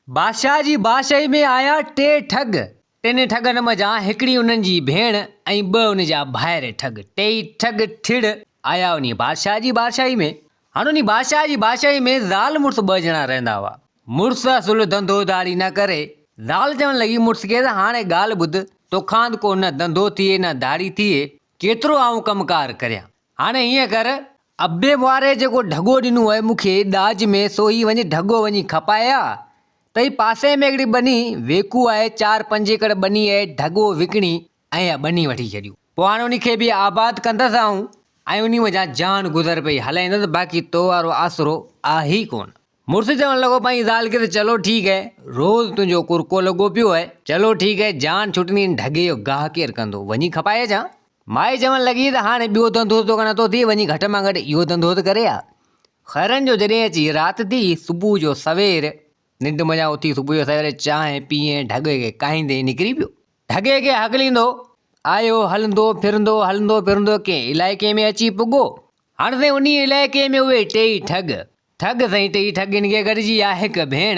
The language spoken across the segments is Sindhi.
بادشاهه جي بادشاهي ۾ آيا ٽي ٺڳ. ٽن ٺڳن منجهان هڪڙي انهن جي ڀيڻ ۽ ٻه ان جا ڀائر ٺڳ. ٽيئي ٺڳ ٺڙ آيا انهي بادشاهه جي بادشاهي ۾. هاڻ انهي بادشاهه جي بادشاهي ۾ زال مڙس ٻه ڄڻا رهندا هئا. مڙس اصل ڌنڌو ڌاڙي نه ڪري. زال چوڻ لڳي مڙس کي ته هاڻي ڳالهه ٻڌ، توکان ته ڪو نه ڌنڌو ٿئي نه ڌاڙي ٿئي، ڪيترو آئون ڪم ڪار ڪريان. هاڻي هيئن ڪر، ابي واري جيڪو ڍڳو ڏنو آهي مون کي ڏاج ۾ سو هي وڃي ڍڳو وڃي کپائي آ ته هي پاسي ۾ هڪڙي ٻني ويڪو آهي چار پنج ايڪڙ ٻني آهي ڍڳو وڪڻي ۽ اها ٻني وٺي ڇڏيون پوء هاڻي انهي کي به آباد ڪندس آئون ۽ انهي منجهان جان گذر پئي هلائيندس باقي تو وارو آسرو آهي ئي ڪونه. مڙس چوڻ لڳو پنهنجي زال کي ته چلو ٺيڪ هي روز تنهنجو ڪرڪو لڳو پيو آهي چلو ٺيڪ هي جان ڇٽندي هن ڍڳي جو گاهه ڪير ڪندو وڃي کپائي اچان. مائي چوڻ لڳي ته هاڻي ٻيو ڌنڌو توکان نٿو ٿئي وڃي گهٽ مان گهٽ اهو ڌنڌو ته ڪري آ. خيرن جو جڏهن اچي رات ٿي صبح جو سوير ننڊ منجهان اٿي صبح جو سوير چانهه پي ۽ ڍڳي کي ڪاهيندي نڪري پيو. ڍڳي کي هڪليندو آيو هلندو ڦرندو هلندو ڦرندو ڪنهن علائقي ۾ اچي پڳو. هاڻ سائين انهي علائقي ۾ اهي ٽيئي ٺڳ ٺڳ سائين ٽيئي ٺڳين کي گڏجي آ هڪ ڀيڻ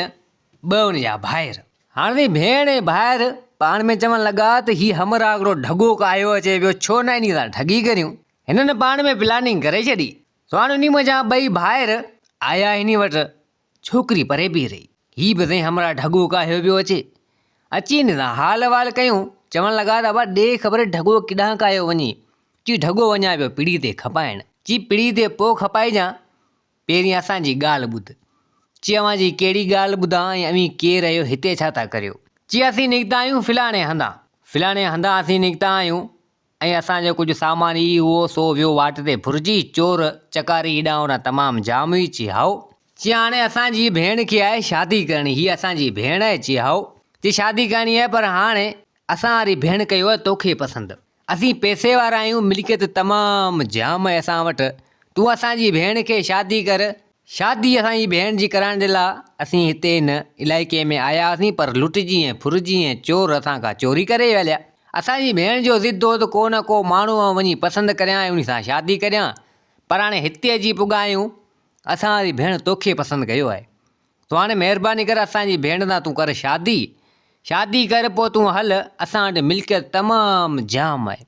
ٻه ان جا ڀائر. هاڻ سائين ڀيڻ ۽ ڀائر پاڻ ۾ چوڻ لڳا ته هي همراهه هڪڙو ڍڳو ڪاهيو اچي پيو ڇو نه انهي سان ٺڳي ڪريون. هنن پاڻ ۾ پلاننگ ڪري ڇڏي. سو هاڻ انهي منجهان ٻئي ڀائر آيا هني وٽ. ڇوڪري پري بيهي رهي. هي به سائين همراهه ڍڳو ڪاهيو پيو اچي. اچي هن سان حال احوال ڪيون. چوڻ لڳا ته ابا ڏي خبر ڍڳو ڪيڏانهن ڪاهيو وڃي. چي ڍڳو وڃان پيو پڙي تي کپائڻ. چي پڙي تي پوء کپائجان. پهرين اسان جي ڳالهه ٻڌ. چي اوهان جي ڪهڙي ڳالهه ٻڌان ۽ اوهين ڪير آهيو هتي ڇا ٿا ڪريو؟ چي اسين نڪتا آهيون فلاڻي هنڌان. فلاڻي هنڌان اسين نڪتا آهيون ۽ اسان جو ڪجهه سامان ئي هئو سو ويو واٽ تي ڦرجي، چور چڪاري هيڏانهن هوڏانهن تمام جام هئي. چي هائو. چي هاڻي اسان جي ڀيڻ کي آهي شادي ڪرڻي، هيء اسان جي ڀيڻ آهي. چي هائو. چي شادي ڪرڻي آهي پر هاڻي اسان واري ڀيڻ ڪيو آهي توکي پسند. اسين پئسي وارا آهيون، ملڪيت تمام جام آهي اسان وٽ، تون اسان جي ڀيڻ کي شادي ڪر. شادي اسان جي ڀيڻ جي ڪرائڻ جي لاء اسين هتي هن علائقي ۾ آيا هئاسين پر لٽجي ۽ ڦرجي ۽ چور اسان کان چوري ڪري هليا. اسان جي ڀيڻ جو ضد هو ته ڪو نه ڪو ماڻهو آئون وڃي پسند ڪريان ۽ انهي سان شادي ڪريان پر هاڻي هتي اچي پڳا آهيون، اسان واري ڀيڻ توکي پسند ڪيو آهي. تون هاڻي مهرباني ڪر اسان جي ڀيڻ سان تون ڪر شادي. شادي ڪر پوء تون هل، اسان وٽ ملڪيت تمام جام آهي.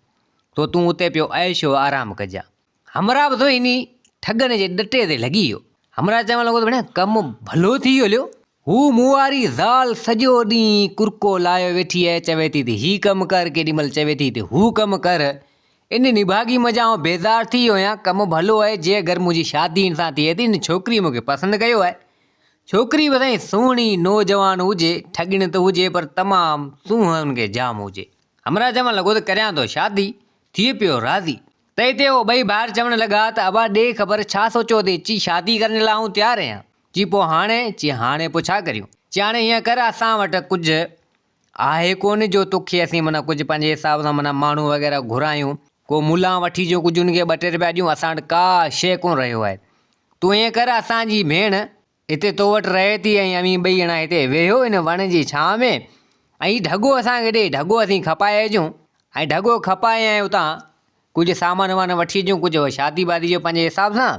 سو تون اتي پيو عيش و آرام ڪجان. همراهه به سو انهي ٺڳن جي ڏٽي تي لڳي ويو. همراهه چوڻ لڳو ته ڀيڻ ڪم ڀلو ٿي ويو هليو. هو مون واري زال سڄو ڏينهن ڪرڪو لايو ويٺي آهي، چوي ٿي ته هي ڪم ڪر، ڪيڏي مهل چوي ٿي ته هو ڪم ڪر. ان نڀاڳي منجهان آئون بيزار ٿي ويو آهيان، ڪم ڀلو آهي، جي اگر منهنجي شادي هن سان ٿئي ٿي، هن ڇوڪريء مون کي پسند ڪيو آهي. ڇوڪري به سائين سهڻي نوجوان هجي، ٺڳڻ ته هجي پر تمام سونهن هن کي جام هجي. همراهه چوڻ لڳو ته ڪريان ٿو شادي، ٿي پيو راضي. تنهن تي هو ٻئي ڀائر چوڻ لڳا ته ابا ڏي خبر ڇا سوچيو اٿئي، چي شادي ڪرڻ لاء آئون تيار آهيان. چي پوء هاڻي؟ چي هاڻي پوء ڇا ڪريون؟ چي هاڻي هيئن ڪر اسان وٽ ڪجهه آهي ڪونه جو توکي اسين معنيٰ ڪجهه پنهنجي حساب سان معنيٰ ماڻهو وغيره گهرايون، ڪو ملان وٺي جو ڪجهه ان کي ٻه ٽي رپيا ڏيون، اسان وٽ ڪا شيء ڪونه رهيو آهي. تون ائين ڪر اسان جي ڀيڻ هتي تو وٽ رهي ٿي ۽ اوهين ٻئي ڄڻا هتي ويهو ان وڻ جي ڇانء ۾ ۽ هي ڍڳو اسان کي ڏي، ڍڳو اسين کپائي اچون ۽ ڍڳو کپائي ۽ اتان ڪجهه سامان وامان وٺي اچون ڪجهه شادي وادي جو پنهنجي حساب سان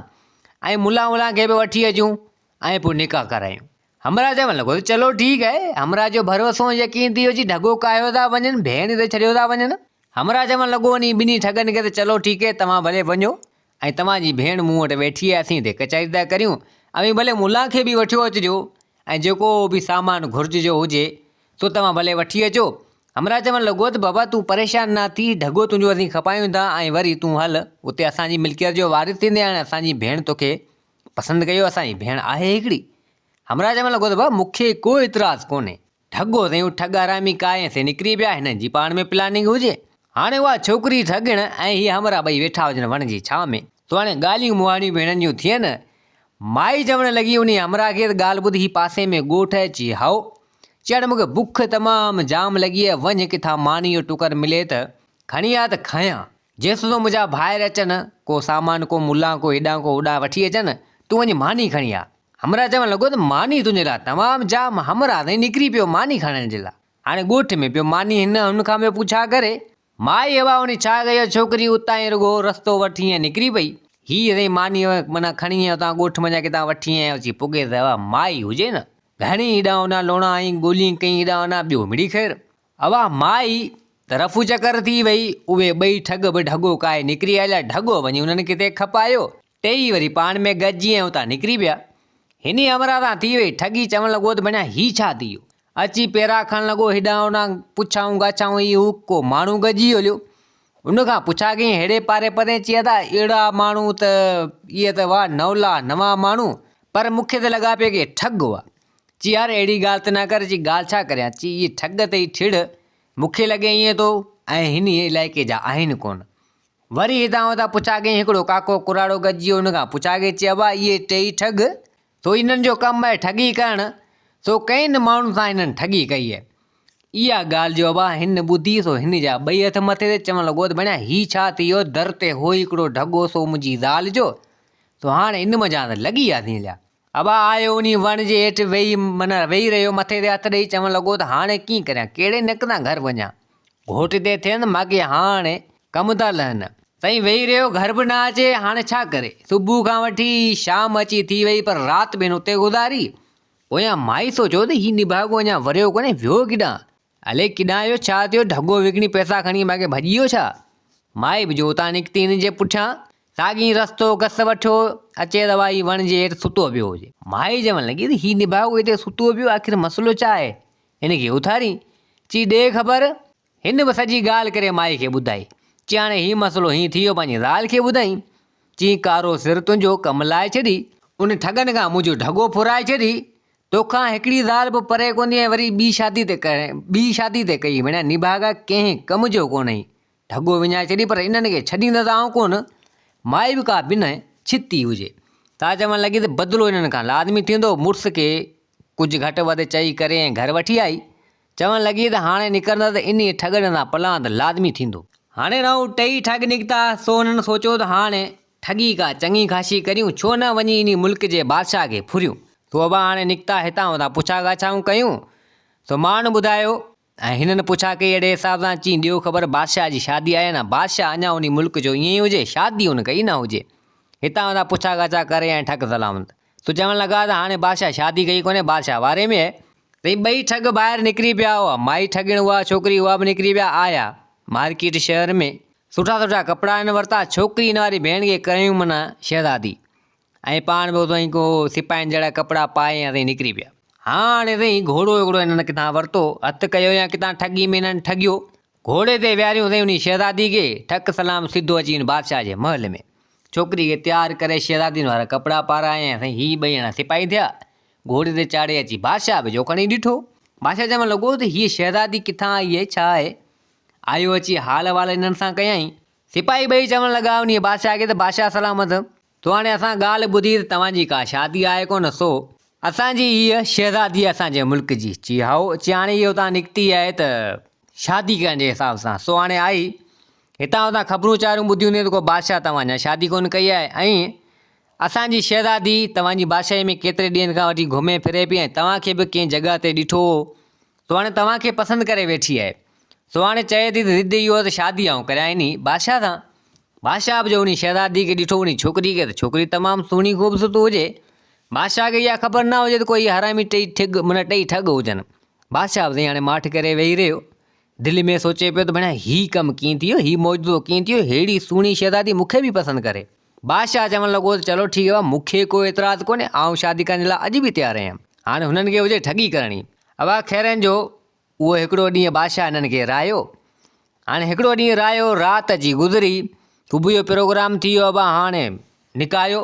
۽ ملان ولان کي به وٺي اچون ۽ پوء نڪاح ڪرايون. همراهه چوڻ لڳو ته چلو ٺيڪ آهي. همراهه جو ڀروسو ۽ يقين ٿي ويو جي ڍڳو ڪاهيو ٿا وڃن، ڀيڻ تي ڇڏيو ٿا وڃن. همراهه چوڻ لڳو انهي ٻنهي ٺڳن کي ته چلو ٺيڪ آهي توهان ڀلي وڃو ۽ توهان جي ڀيڻ مون وٽ ويٺي آهي اسين هتي ڪچهري ٿا ڪريون. اوهين ڀلي ملان کي به وٺيو اچجو ۽ جيڪو به سامان گهرج جو هجي سو توهان ڀلي وٺي اچو. همراهه چوڻ لڳو ته بابا تون پريشان نه ٿي ڍڳو تنهنجو اسين کپايون ٿا ۽ وري تون هل اتي اسان جي ملڪيت جو وارث ٿيندين هاڻي اسان جي ڀيڻ توکي پسند ڪيو اسان جي ڀيڻ آهي هڪڙي. همراهه چوڻ لڳو ته ڀاء مون کي ڪو اعتراض ڪونهي. ٺڳو سائين هو ٺڳ حرامي ڪاهي ۽ سي نڪري پيا هنن جي پاڻ ۾ پلاننگ هجي. هاڻي اها ڇوڪري ٺڳڻ ۽ هي همراهه ٻئي ويٺا هجن وڻ جي ڇانو ۾. سو هاڻي ڳالهيون مهاڙيون به هنن جون ٿين. مائي چوڻ لڳي انهي همراهه کي ته ڳالهه ٻڌ هي پاسي ۾ ڳوٺ آهي چي هائو. چي هاڻي مون کي بک تمام جام لڳي آهي وڃ ڪٿان ماني جو ٽڪر ملي ته کڻي آ ته کايان. جيستائين منهنجا ڀائر اچن، ڪو سامان، ڪو ملان، ڪو هيڏانهن ڪو هوڏانهن وٺي اچن، تون وڃي ماني کڻي آ. همراهه چوڻ لڳو ته ماني تنهنجي لاء تمام جام. همراهه سائين نڪري پيو ماني کڻڻ جي لاء. هاڻي ڳوٺ ۾ پيو ماني هن هن کان پيو پڇا ڪري. مائي هوا انهي ڇا ڪيو ڇوڪري اتان ئي رڳو رستو وٺي ۽ نڪري پئي. هي سائين ماني معنيٰ کڻي ۽ اتان ڳوٺ منجهان ڪٿان وٺي ۽ اچي پڳي ته اها مائي هجي نه. گهڻي هيڏانهن هوڏانهن لوڻا ۽ ڳولي ڪئين هيڏانهن هوڏانهن ٻيو مڙئي خير. اها مائي ته رفو چڪر ٿي وئي. اهي ٻئي ٺڳ به ڍڳو ڪاهي نڪري آيا. ڍڳو وڃي انهن کي تي کپايو. ٽيئي وري پاڻ ۾ گڏجي ۽ اتان نڪري ويا. هني همراهه تان ٿي وئي. ٺڳي چوڻ لڳو ته ڀڻيا هي ڇا ٿي ويو؟ اچي پيرا کڻڻ لڳو. هيڏانهن هوڏانهن پڇائون ڳاڇائون هي هو ڪو ماڻهو گڏجي هليو. ان کان پڇا ڪيائين ههڙي پاري پرين چي ادا اهڙا ماڻهو ته اهي ته هئا نولا نوان ماڻهو پر مون کي ته لڳا پئي ڪي ٺڳ هئا. چي يار اهڙي ڳالهه ته نه ڪر چي ڳالهه ڇا ڪريان چي اهي ٺڳ اٿئي ٺڙ مون کي لڳي ائين ٿو ۽ هن علائقي جا آهن ڪونه. وري هتان هتان پڇا ڪيائين هڪڙو ڪاڪو ڪراڙو گڏجي ويو ان کان پڇا ڪئي چي ابا اهي ٽيئي ٺڳ سو انهن جو ڪم آهي ٺڳي ڪرڻ سو ڪئين ماڻهن سان هنن ٺڳي ڪئي آهي. اها ڳالهه جو ابا هن ٻڌي سو هن جا ٻئي هٿ مٿي تي چوڻ لڳو ته ڀڻيا هي ڇا ٿي ويو در تي هو هڪڙو ڍڳو سو منهنجي زال جو سو هاڻ ان منجهان ته لڳي وياسين هليا. ابا آيو انهي وڻ جي هيٺ ويهي معنيٰ ويهي رهيو مٿي تي هٿ ڏئي چوڻ لڳو ته هاڻي ڪيئن ڪريان ڪهڙي نڪ تان گهر وڃان گهوٽ تي ٿين ماڳهين هاڻي ڪم ٿا لهن. سائين ويهي رهيو گهر به نه اچي هاڻي ڇا ڪري صبح کان وٺي شام اچي ٿي وئي پر رات به هن اتي گذاري پويان مائي سوچيو ته هي نڀاڳو اڃا وريو ڪونهي ويو ڪيڏانهن الائي ڪيڏانهن ويو ڇا ٿيو ڍڳو وڪڻي پئسا کڻي ماڳهين ڀڄي ويو ڇا مائي به جو اتان نڪتي هن جي پٺيان ساڳي رستو گس وٺيو اچي ته وائي وڻ جي هيٺ ستو پيو هجي. مائي چوڻ لڳي ته هي نڀاڳو هتي ستو پيو آخر مسئلو ڇا آهي؟ هن کي اٿارين. چي ڏي خبر. هن به سڄي ڳالهه ڪري مائي کي ٻڌائي. چي هاڻي هي مسئلو هيئن ٿي ويو پنهنجي زال کي ٻڌائين. چي ڪارو سر تنهنجو ڪم لائي ڇڏي. ان ٺڳن کان منهنجو ڍڳو ڦرائي ڇڏي. توکان هڪڙي زال به پري ڪوندي ۽ وري ٻي شادي تي ٻي شادي تي ڪئي ڀيڻا نڀاڳا ڪنهن ڪم جو ڪونهي. ڍڳو وڃائي ڇڏي پر انهن کي ڇڏيندس آئون ڪونه. مائي به ڪا بنهه ڇتي هجي. سا چوڻ لڳي ته بدلو انهن کان لازمي ٿيندو. مڙس کي ڪجهه گهٽ وڌ چئي ڪري ۽ گهر وٺي آئي. چوڻ لڳي ته هاڻي نڪرندس ته انهيء ٺڳن سان پلاند لازمي ٿيندو. هاڻي رائون ٽيئي ٺڳ نڪتا، سو هنن سوچيو ته هاڻي ٺڳي ڪا چڱي خاشي ڪريون، ڇو نه وڃي انهي ملڪ جي بادشاهه کي ڦريون. سو ابا هاڻي نڪتا هتان هتان پڇا ڳاڇائون ڪيون. سو ماڻهن ٻڌايو. ۽ هنن پڇا ڪئي اهڙي حساب سان، چين ڏيو خبر بادشاهه جي شادي آهي يا نه؟ بادشاهه اڃا انهي ملڪ جو ائين ئي هجي، شادي هن ڪئي نه هجي. هتان هتان پڇا ڳاڇا ڪري ۽ ٺڳ سلامت. سو چوڻ لڳا ته هاڻي بادشاهه شادي ڪئي ڪونهي، بادشاهه واري ۾ آهي. سائين ٻئي ٺڳ ٻاهر نڪري پيا هئا، مائي ٺڳڻ اها ڇوڪري اها به نڪري پيا آيا مارڪيٽ شهر ۾. سٺا سٺا ڪپڙا هن ورتا، ڇوڪري هن واري ڀيڻ کي ڪريون معنيٰ شهزادي. ۽ پاڻ به سائين ڪو سپاهين جهڙا ڪپڙا پائي ۽ سائين نڪري پيا. هاڻي سائين گهوڙو هڪڙو هنن ڪٿان ورتو، هٿ ڪيو يا ڪٿان ٺڳي ۾ هنن ٺڳيو. گهوڙي تي ويهاريون سائين انهي شهزادي کي، ٺڪ سلام سڌو اچي ان بادشاهه جي محل ۾. ڇوڪري کي تيار ڪري شهزادين وارا ڪپڙا پارايائين ۽ سائين هي ٻئي ڄڻا سپاهي ٿيا. گهوڙي تي چاڙهي اچي بادشاهه به جو کڻي ڏٺو. بادشاهه چوڻ لڳو ته هيء شهزادي ڪٿان آئي آهي، ڇا آهي؟ آيو اچي حال احوال هنن سان ڪيائين. سپاهي ٻئي چوڻ لڳا انهيء بادشاهه کي ته بادشاهه سلامت! تو هاڻي اسان ڳالهه ٻڌي ته توهان جي ڪا شادي آهي ڪونه، سو اسان جي هيء شهزادي اسان جي ملڪ جي. چي هائو، چي هاڻي هيء اتان نڪتي آهي ته شادي ڪرڻ جي حساب سان، سو هاڻي آئي. هتان هتان خبرون چارون ٻڌيون ته ڪو بادشاهه توهان اڃا شادي ڪونه ڪئي آهي ۽ اسان جي شهزادي توهان جي بادشاهيء ۾ ڪيتري ڏينهن کان وٺي گهمي ڦري پئي ۽ توهان کي به ڪنهن جڳهه تي ڏٺو هو، سو هاڻي توهان کي پسند ڪري ويٺي آهي. سو هاڻي چئي ٿي ته ضد اهو آهي ته شادي آئون ڪريان انهي بادشاهه سان. بادشاهه به جو انهي شهزادي کي ڏٺو انهي ڇوڪري کي ته ڇوڪري تمام سهڻي خوبصورت هجي. بادشاهه کي اها خبر نه هجي ته ڪوئي حرامي ٽئي ٺڳ معنيٰ ٽئي ٺڳ هجن. بادشاهه به سائين هاڻي ماٺ ڪري ويهي رهيو. دل ۾ سوچي پيو ته ڀڻيا هي ڪم ڪيئن ٿي ويو، هي معجزو ڪيئن ٿي ويو، ههڙي سهڻي شهزادي مون کي به پسند ڪري. بادشاهه چوڻ لڳو ته چلو ٺيڪ آهي مون کي ڪو اعتراض ڪونهي، آئون شادي ڪرڻ جي لاء اڄ به تيار آهيان. هاڻي هنن کي هجي ٺڳي ڪرڻي. ابا خيرن جو اهو هڪڙو ڏينهن بادشاهه هنن کي رايو. هاڻي هڪڙو ڏينهن رايو، رات اچي گذري. صبح جو پروگرام ٿي ويو ابا هاڻي نڪايو.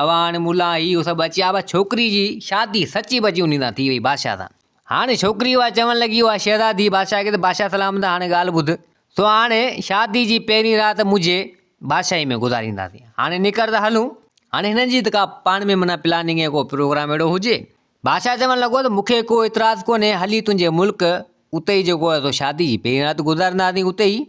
ابا هاڻي ملا هي هو سڀ اچي ابا ڇوڪري جي شادي سچي پچي انهي سان ٿي وئي بادشاهه سان. هاڻي ڇوڪري اها چوڻ لڳي اها شهزادي بادشاهه کي ته بادشاهه سلامت هاڻي ڳالهه ٻڌ. سو هاڻي شادي جي پهرين رات منهنجي بادشاهي ۾ گذارينداسين. هاڻي نڪر ته هلون. هاڻي هنن جي ته ڪا پاڻ ۾ معنيٰ پلاننگ ۽ ڪو پروگرام اهڙو هجي. بادشاهه چوڻ لڳو ته مون کي ڪو اعتراض ڪونهي، هلي تنهنجي ملڪ، اتي ئي جيڪو آهي سو شادي جي پهرين رات گذارينداسين اتي ئي.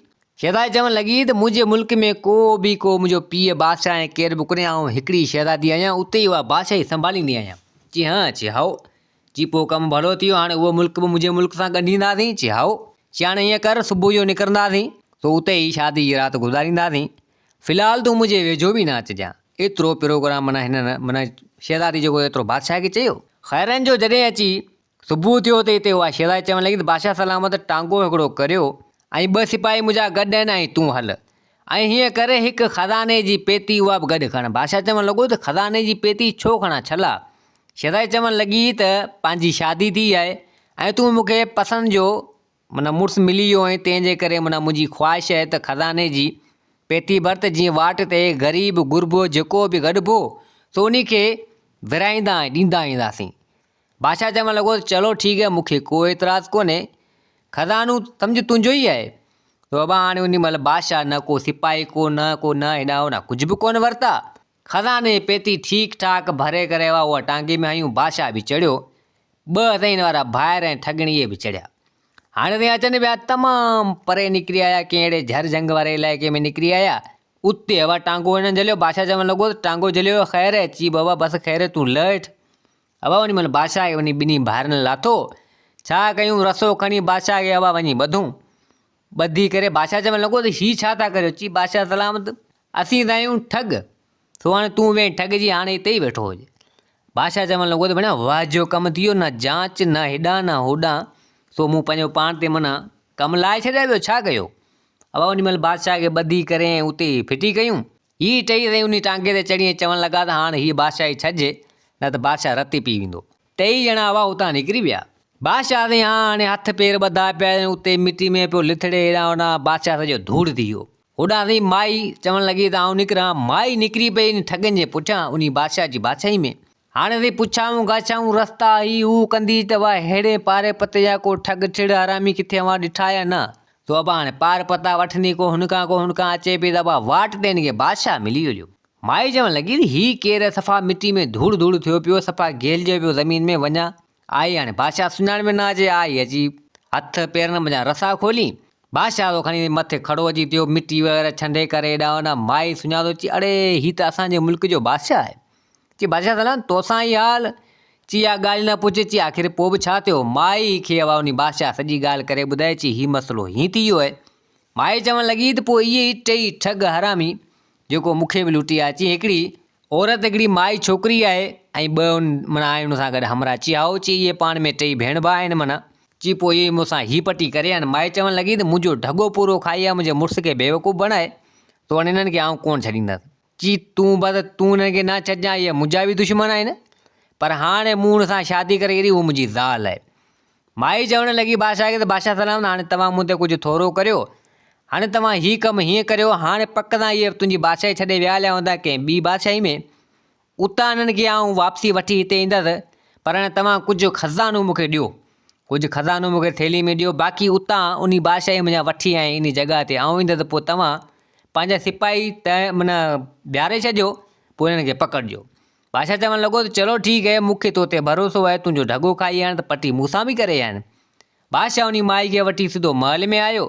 شهزادي چوڻ لڳي ته منهنجي ملڪ ۾ ڪو به ڪو منهنجو پيء بادشاهه ۽ ڪير به ڪونهي، آئون هڪڙي ئي شهزادي آهيان، اتي ئي اها بادشاهي سنڀاليندي آهيان. چي هان، چي هائو. چي پوء ڪم ڀلو ٿي ويو، هاڻي اهو ملڪ به منهنجي ملڪ سان ڳنڍينداسين. چي هائو. چي هاڻي ائين ڪر، صبح جو نڪرنداسين، سو اتي ئي شادي جي رات گذارينداسين. في الحال تون منهنجي ويجهو به نه اچجان. ايترو پروگرام معنيٰ هنن معنيٰ شهزادي جيڪو ايترو بادشاهه کي چيو. خيرن جو جڏهن اچي صبح ٿيو ته اتي اها شهزادي چوڻ لڳي ته بادشاهه سلامت ٽانگو هڪڙو ڪريو ۽ ٻه سپاهي منهنجا گڏ آهن ۽ تون هل ۽ هيئن ڪري هڪ خزاني جي پيتي اها به گڏ کڻ. بادشاهه چوڻ لڳو ته خزاني جي پيتي ڇو کڻان ڇلا؟ شهزادي چوڻ لڳي ته پنهنجي شادي ٿي آهي ۽ تون مون کي پسند جو معنيٰ مڙس ملي ويو آهين تنهن جي ڪري معنيٰ منهنجي خواهش آهي ته خزاني جي پيتي ڀر ته جيئن واٽ تي غريب غربو جيڪو به گڏبو سو انهي کي ورهائيندا ۽ ڏيندا اينداسين. بادشاهه چوڻ لڳو ته چلو ٺيڪ آهي مون کي ڪو اعتراض ڪونهي، خزانو سمجهه تنهنجو ئي آهي. تو ابا هاڻي انهي مهل بادشاهه نه ڪو سپاهي ڪو نه ڪو نه هيڏانهن هوڏانهن ڪجهه به ڪونه ورتا. خزاني جي پيتي ٺيڪ ٺاڪ ڀري ڪري اها اها ٽانگي ۾ هنيون بادشاهه به چڙهيو. ٻه سائين وارا ڀائر ۽ ٺڳڻي اهي به چڙهيا. هاڻي سائين اچن پيا تمام پري نڪري آيا ڪنهن اهڙي جهر جهنگ واري علائقي ۾ نڪري آيا. اتي اها ٽانگو هنن جهليو بادشاهه چوڻ لڳو ته ٽانگو جهليو خير آهي چي بابا بس خير آهي تون لهه هيٺ. ابا وڃي مهل بادشاهه کي وڃي ٻنهي ڀائرن لاٿو. ڇا ڪيون رسو کڻي بادشاهه کي ابا وڃي ٻڌون. ٻڌي ڪري بادشاهه چوڻ لڳو ته هي ڇا ٿا ڪريو؟ چي بادشاهه سلامت اسين ته آهيون ٺڳ. سو هاڻي تون وئين ٺڳ جي هاڻي هتي ئي ويٺو هج. بادشاهه چوڻ لڳو ته ڀڻيا واهه جو ڪم ٿي ويو نه جانچ نه هيڏانهن نه هوڏانهن. سو مون پنهنجو پاڻ تي معنيٰ ڪم لاهي ڇڏيا ٻيو ڇا ڪيو؟ ابا وڃي مهل بادشاهه کي ٻڌي ڪري ۽ اتي ئي ڦٽي ڪيون. هي ٽئي سائين انهي ٽانگي تي چڙهي ۽ چوڻ لڳا ته هاڻ هيء بادشاهي ڇڏجي، نه ته بادشاهه رت ئي پي ويندو. ٽئي ڄڻا هئا اتان نڪري ويا. بادشاهه سائين هاڻي هٿ پير ٻڌا پيا ۽ اتي مٽي ۾ پيو لٿڙي هيڏانهن هوڏانهن بادشاهه سڄو ڌوڙ ٿي ويو. هوڏانهن سائين مائي چوڻ لڳي ته آئون نڪران. مائي نڪري پئي انهي ٺڳن جي پٺيان انهي بادشاهه جي بادشاهي ۾. هاڻي سائين پڇائون ڳاڇائون رستا هي هو ڪندي ته واهه ههڙي پاري پتي جا ڪو ٺڳ ٺڙ حرامي ڪٿي اوهان ڏٺا يا نه؟ سو ابا هاڻي پار پتا وٺندي ڪو هن کان ڪو هن کان اچي پئي ته ابا واٽ تي هن کي بادشاهه ملي ويو. مائي چوڻ لڳي ته هي ڪير آهي صفا مٽي ۾ ڌوڙ ڌوڙ ٿيو پيو صفا گهيلجيو پيو زمين ۾ وڃان آئي هاڻي بادشاهه سڃاڻ ۾ نه اچي آئي اچي هٿ پيرن منجهان رسا کولي بادشاهه ٿو کڻي مٿي کڙو اچي ٿيو مٽي وغيره ڇنڊي ڪري هيڏانهن هوڏانهن مائي سڃاتو چي اڙي هي ته اسان جي ملڪ جو بادشاهه آهي. چي بادشاهه سلام توسان هي حال؟ چي اها ڳالهه نه پڇ، چي آخر پوء به ڇا ٿيو؟ مائي کي اها انهي بادشاهه سڄي ڳالهه ڪري ٻڌائي، چي هي مسئلو هيئن ٿي ويو آهي. مائي چوڻ لڳي ته پوء اهي ئي ٽيئي ٺڳ حرامي جيڪو مون کي به لٽي آيا. چي هڪڙي عورت هڪڙي مائي ڇوڪري آهي ۽ ٻه ان معنيٰ آهن ان سان گڏ همراهه. چي هائو، چي اهي پاڻ ۾ ٽيئي ڀيڻ ڀاء آهن معنيٰ. چي پوء اهي ئي مون سان هي پٽي ڪري آيا آهن. مائي چوڻ لڳي ته منهنجو ڍڳو پورو کائي آيا منهنجي مڙس کي بيوقوف بڻائي، سو هاڻي انهن کي آئون ڪونه ڇڏيندس. چي تون بس تون انهن کي نه ڇڏجان اهي منهنجا به دشمن آهن پر هاڻي مون ان سان شادي ڪري ڇڏي هو منهنجي زال آهي. مائي چوڻ لڳي بادشاهه کي ته بادشاهه سلامت هاڻي توهان مون تي ڪجهه ٿورو ڪريو هاڻي توهان هي ڪم هيئن ڪريو هاڻي پڪ سان اهي تنهنجي بادشاهي ڇڏي ويا هليا هوندا ڪنهن ٻي بادشاهي ۾ اتان انهن کي آئون واپسي وٺي هتي ايندس پر هاڻي توهان ڪجهه خزانو مون کي ڏيو ڪجهه خزانو مون کي ٿيلهي ۾ ڏيو باقي اتان انهي بادشاهي منجهان وٺي ۽ انهي جڳهه تي آئون ايندس پوء توهان پنهنجا سپاهي ته معنيٰ بيهاري ڇڏيو پوء انهن کي پڪڙجو. بادشاهه چوڻ لڳو ته چلو ٺيڪ آهي مون کي تو تي ڀروسو آهي تنهنجو ڍڳو کائي آيا آهن ته پٽي مون سان به ڪري آيا آهن. بادشاهه انهي مائي کي وٺي سڌو محل ۾ آيو.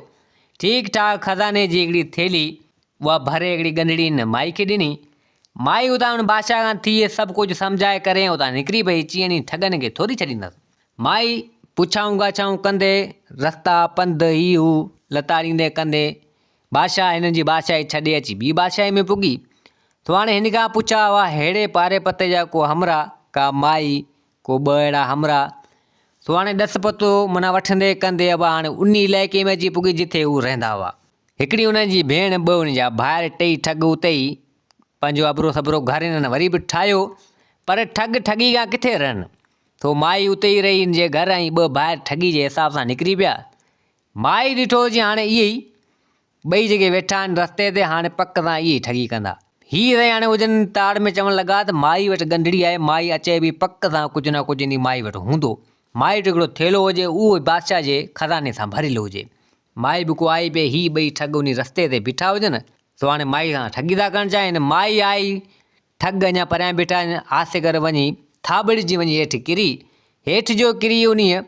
ٺيڪ ٺاڪ خزاني جي هڪڙي ٿيلهي اها ڀري هڪڙي ڳنڍڙي هن مائي کي ڏني. مائي اتان ان بادشاهه کان ٿي سڀ ڪجهه سمجهائي ڪري ۽ اتان نڪري پئي چي انهي ٺڳن کي ٿوري ڇڏيندس. مائي پڇائون ڳاڇائون ڪندي رستا پنڌ هي هو لتاڙيندي ڪندي بادشاهه هنن جي بادشاهي ڇڏي اچي ٻي بادشاهي ۾ پڳي. سو هاڻي هن کان پڇا هئا ههڙي پاري پتي جا ڪو همراهه، ڪا مائي، ڪو ٻه اهڙا همراهه. سو هاڻي ڏس پتو معنيٰ وٺندي ڪندي ابا هاڻي انهي علائقي ۾ اچي پڳي جٿي هو رهندا هئا. هڪڙي انهن جي ڀيڻ، ٻه انهن جا ڀائر، ٽئي ٺڳ اتي ئي پنهنجو ابرو سبرو گهر هنن وري به ٺاهيو. پر ٺڳ ٺڳي کان ڪٿي رهن. سو مائي اتي ئي رهي هن جي گهر ۽ ٻه ڀائر ٺڳي جي حساب سان نڪري پيا. مائي ڏٺو جي هاڻي اهي ئي ٻئي جيڪي ويٺا آهن رستي تي هاڻي پڪ سان اهي ئي ٺڳي ڪندا. هي رهي هاڻي هجن تاڙ ۾ چوڻ لڳا ته مائي وٽ ڳنڍڙي آهي مائي اچي به پڪ سان ڪجهه نه ڪجهه انهي مائي وٽ هوندو. مائي وٽ هڪڙو ٿيلهو هجي اهو بادشاهه جي خزاني سان ڀريل هجي. مائي به ڪو آئي پئي هي ٻئي ٺڳ انهي رستي تي بيٺا هجن سو هاڻي مائي سان ٺڳي ٿا ڪرڻ چاهين. مائي آئي ٺڳ اڃا پريان بيٺا آهن آسي ڪري وڃي ٿاٻڙجي وڃي هيٺ ڪري. هيٺ جو ڪري انهيء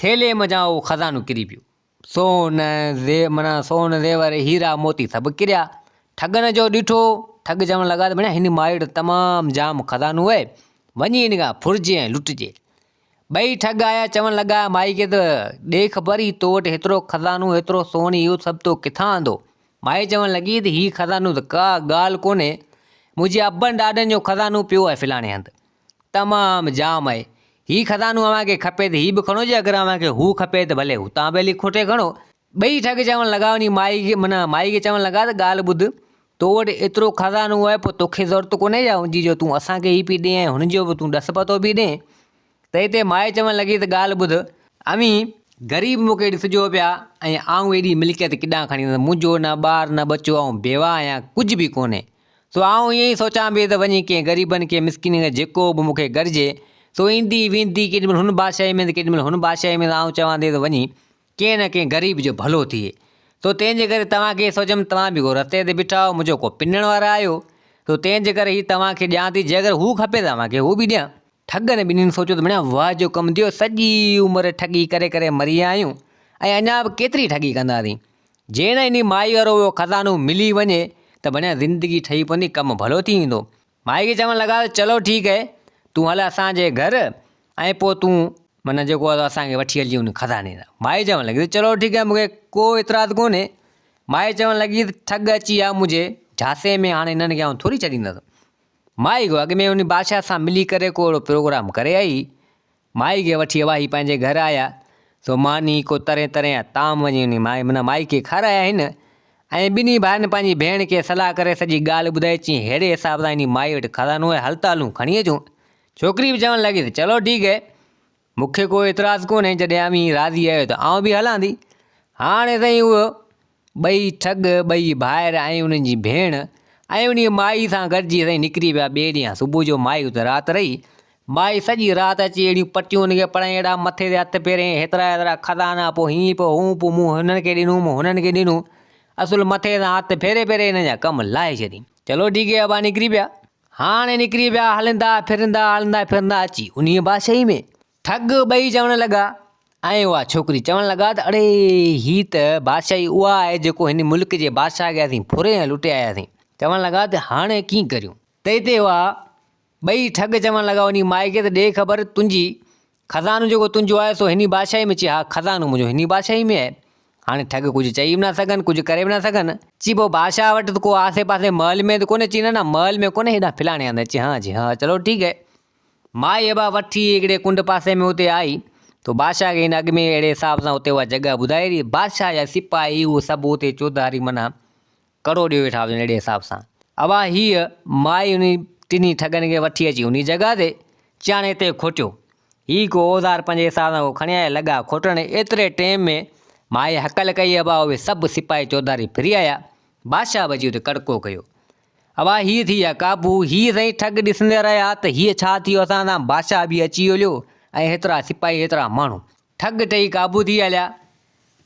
ٿيلهي منجهان اهو خزانو ڪري پيو. سون، زي معنيٰ سون، زيور، هيرا، موتي سڀ ڪريا. ٺڳن جو ڏٺو، ٺڳ چوڻ لڳا ته ڀڻيا هن مائي وٽ تمام جام خزانو اهي، وڃي هن کان ڦرجي ۽ لٽجي. ٻئي ٺڳ آيا، چوڻ لڳا مائي کي ته ڏي خبر هي تو وٽ هيترو خزانو، هيترو سون اهو سڀ تو ڪٿان آندو؟ مائي چوڻ لڳي ته هي خزانو ته ڪا ڳالهه ڪونهي، منهنجي ابن ڏاڏن جو خزانو پيو آهي فلاڻي هنڌ. تمام جام آهي. هي خزانو اوهان کي کپي ته هي به کڻو جي اگر اوهان کي هو کپي ته ڀلي هتان به هلي کوٽي کڻو. ٻئي ٺڳ چوڻ لڳا انهي مائي کي معنيٰ مائي کي چوڻ لڳا ته ڳالهه ٻڌ تو وٽ ايترو خزانو آهي پوء توکي ضرورت ڪونهي ڇا ان جي جو تون اسان کي هي پئي ڏين ۽ هن جو به تون ڏس پتو پئي ڏين. تنهن تي مائي چوڻ لڳي ته ڳالهه ٻڌ، اوهين غريب مون کي ڏسجو پيا ۽ آئون ايڏي ملڪيت ڪيڏانهن کڻي ويندس، منهنجو نه ٻار نه ٻچو، آئون بيواهه آهيان، ڪجهه به ڪونهي. سو آئون ائين ئي سوچان پئي ته وڃي ڪنهن غريبن ڪنهن مسڪينن کي جيڪو به مون کي گهرجي، سو ايندي ويندي ڪيڏي مهل هن بادشاهي ۾ ته ڪيڏي مهل هن بادشاهي ۾ ته آئون چوان ٿي ته وڃي ڪنهن نه ڪنهن غريب جو ڀلو ٿئي. سو تنهن جي ڪري توهان کي سوچيم توهان به ڪو رستي تي بيٺا آهيو، منهنجو ڪو پنڻ وارو آهيو، سو تنهن جي ڪري هي توهان کي ڏيان ٿي، جي اگر هو کپي ته اوهان کي هو به ڏيان. ٺڳن ٻنهين سوچيو ته مڙيا واهه جو ڪم ٿيو، سڄي عمر ٺڳي ڪري ڪري مري ويا آهيون ۽ اڃا به ڪيتري ٺڳي ڪنداسين. جي نه انهي مائي وارو اهو خزانو ملي وڃي ته بڻيا زندگي ٺهي پوندي، ڪم ڀلو ٿي ويندو. مائي کي چوڻ لڳا ته چلو ٺيڪ هي، تون هل اسان جي گهر ۽ پوء تون معنيٰ جيڪو آهي سو اسان کي وٺي هلجي ان خزاني ڏانهن. مائي چوڻ لڳي ته چلو ٺيڪ آهي مون کي ڪو اعتراض ڪونهي. مائي چوڻ لڳي ته ٺڳ اچي ويا منهنجي جهانسي ۾ هاڻي انهن کي آئون ٿوري ڇڏيندس. مائي اڳ ۾ ان بادشاهه سان ملي ڪري ڪو اهڙو پروگرام ڪري آئي. مائي کي وٺي اواهي پنهنجي گهر آيا. سو ماني ڪو طرح طرح جا طعام وڃي انهي مائي معنيٰ مائي کي کارايا هن ۽ ٻنهي ڀائرن پنهنجي ڀيڻ کي صلاح ڪري سڄي ڳالهه ٻڌائي چيائين ههڙي حساب سان انهي مائي وٽ خزانو آهي هل ته هلون کڻي اچون. ڇوڪري به چوڻ لڳي ته چلو ٺيڪ هي مون کي ڪو اعتراض ڪونهي جڏهن اوهين راضي آهيو ته آئون به هلان ٿي. هاڻي سائين اهو ٻئي ٺڳ، ٻئي ڀائر ۽ انهن جي ڀيڻ ۽ انهيء مائي سان گڏجي سائين نڪري ويا. ٻئي ڏينهن صبح جو مائي اتي رات رهي. مائي سڄي رات اچي اهڙيون پٽيون هن کي پڙهائين، اهڙا مٿي تي هٿ ڦيريائين، هيترا هيترا خزانا، پوء هيئن پوء هون، پوء مون هنن کي ڏنو، مون هنن کي ڏنو. اصل مٿي تان هٿ ڦيري ڦيري هنن جا ڪم لاهي ڇڏيائين. چلو ٺيڪ هي ابا نڪري پيا. هاڻي نڪري ويا، هلندا ڦرندا هلندا ڦرندا اچي انهيء بادشاهي ۾. ٺڳ ٻئي چوڻ لڳا ۽ اها ڇوڪري چوڻ لڳا ته اڙي هي ته بادشاهي اها آهي جيڪو هن ملڪ جي بادشاهه کي اسين ڦري ۽ لٽي آياسين. چوڻ لڳا ته هاڻي ڪيئن ڪريون؟ تنهن تي اها ٻئي ٺڳ چوڻ لڳا انهيء مائي کي ته ڏي خبر تنهنجي خزانو جيڪو تنهنجو آهي سو هني بادشاهي ۾؟ چي ها خزانو منهنجو هني بادشاهي ۾ آهي. هاڻي ٺڳ ڪجهه چئي به نه سگهن، ڪجهه ڪري به نه سگهن. چي پوء بادشاهه وٽ ته ڪو آسي پاسي محل ۾ ته ڪونهي؟ چي نه نه محل ۾ ڪونهي هيڏانهن فلاڻي هنڌ. چي ها چي ها چلو ٺيڪ آهي. مائي ابا وٺي هڪڙي ڪنڊ پاسي ۾ اتي آئي ته بادشاهه کي هن اڳ ۾ اهڙي حساب سان اتي اها جڳهه ٻڌائي رهي. بادشاهه جا سپاهي اهو سڀ اتي چوڌاري معنيٰ ڪڙو ڏيو ويٺا هجن اهڙي حساب سان. اها هيء مائي انهي ٽنهي ٺڳن کي وٺي اچي انهي جڳهه تي چاڻي تي کوٽيو. هي ڪو اوزار پنهنجي حساب سان ڪو کڻي آيا لڳا کوٽڻ. ايتري ٽيم ۾ مائي هڪل ڪئي ابا اهي سڀ سپاهي چوڌاري ڦري آيا. بادشاهه به اچي اتي ڪڙڪو ڪيو. ابا هيء ٿي ويا قابو. هيء سائين ٺڳ ڏسندا رهيا ته هيء ڇا ٿيو اسان سان بادشاهه به اچي هليو ۽ هيترا سپاهي هيترا ماڻهو. ٺڳ ٽئي قابو ٿي هليا.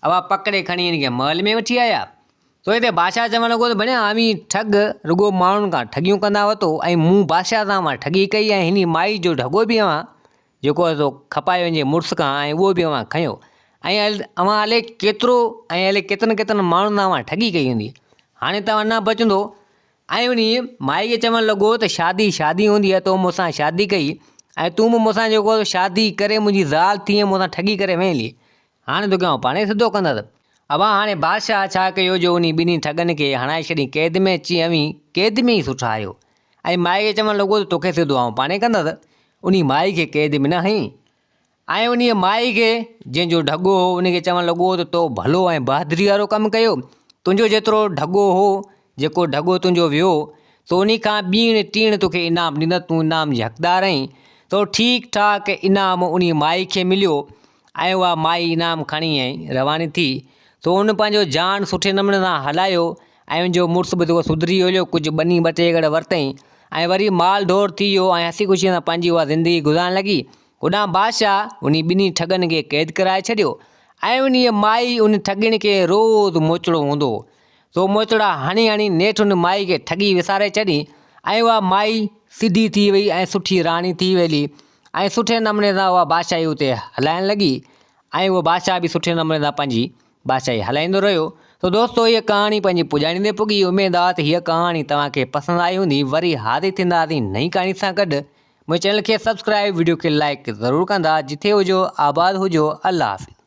اها پڪڙي کڻي هن کي محل ۾ وٺي آيا. سو هتي بادشاهه چوڻ لڳو ته ڀڻيا اوهين ٺڳ رڳو ماڻهن کان ٺڳيون ڪندا وتو ۽ مون بادشاهه سان اوهان ٺڳي ڪئي ۽ هني مائي جو ڍڳو به اوهان جيڪو آهي سو کپايو هن جي مڙس کان ۽ اهو به اوهان کنيو ۽ اوهان الائي ڪيترو ۽ الائي ڪيترن ڪيترن ماڻهن سان اوهان ٺڳي ڪئي هوندي هاڻي توهان نه بچندو ۽ انهيء مائي کي چوڻ لڳو ته شادي شادي هوندي آهي، تو مون سان شادي ڪئي ۽ تون به مون سان جيڪو شادي ڪري منهنجي زال ٿي ۽ مون سان ٺڳي ڪري وئين هلي، هاڻي توکي آئون پاڻهي سڌو ڪندس. ابا هاڻي بادشاهه ڇا ڪيو جو انهي ٻنهي ٺڳن کي هڻائي ڇڏين قيد ۾، چي اوهين قيد ۾ ئي سٺا آهيو. ۽ مائي کي چوڻ لڳو ته توکي سڌو آئون پاڻهي ڪندس. انهي مائي کي قيد ۾ نه هنئين. ۽ انهيء مائي کي، جنهن جو ڍڳو هو، ان کي چوڻ لڳو ته تو ڀلو ۽ بهادريء وارو ڪم ڪيو. تنهنجو جيترو ڍڳو هو، جيڪو ڍڳو تنهنجو ويو، سو انهي کان ٻيڻ ٽيڻ توکي انعام ڏيندس، تون انعام جي حقدار آهين. سو ٺيڪ ٺاڪ انعام انهيء مائي کي مليو ۽ اها مائي انعام کڻي ۽ رواني ٿي. سو هن پنهنجو جان سٺي نموني سان هلايو ۽ ان جو مڙس به جيڪو سڌري هليو، ڪجهه ٻني ٻه ٽي ايڪڙ ورتائين ۽ وري مال ڍور ٿي ويو ۽ هسي خوشيء سان پنهنجي اها زندگي گذارڻ لڳي. هوڏانهن بادشاهه انهي ٻنهي ٺڳن کي قيد ڪرائي ڇڏيو ۽ انهيء مائي ان ٺڳڻ کي روز موچڙو هوندو هو، سو موچڙا هڻي هڻي نيٺ ان مائي کي ٺڳي وساري ڇڏي ۽ اها مائي سڌي ٿي وئي ۽ سٺي راڻي ٿي ويلي ۽ سٺي نموني سان اها بادشاهي اتي هلائڻ لڳي ۽ اهو بادشاهه به سٺي نموني سان پنهنجي بادشاهي هلائيندو رهيو. سو دوستو هيء ڪهاڻي پنهنجي پڄاڻي تي پڳي اميد آ ته هيء ڪهاڻي توهان کي پسند آئي هوندي وري حاضر ٿينداسين نئين ڪهاڻي سان گڏ منهنجي چينل کي سبسڪرائب وڊيو کي لائيڪ ضرور ڪندا جٿي هجو آباد هجو الله حافظ.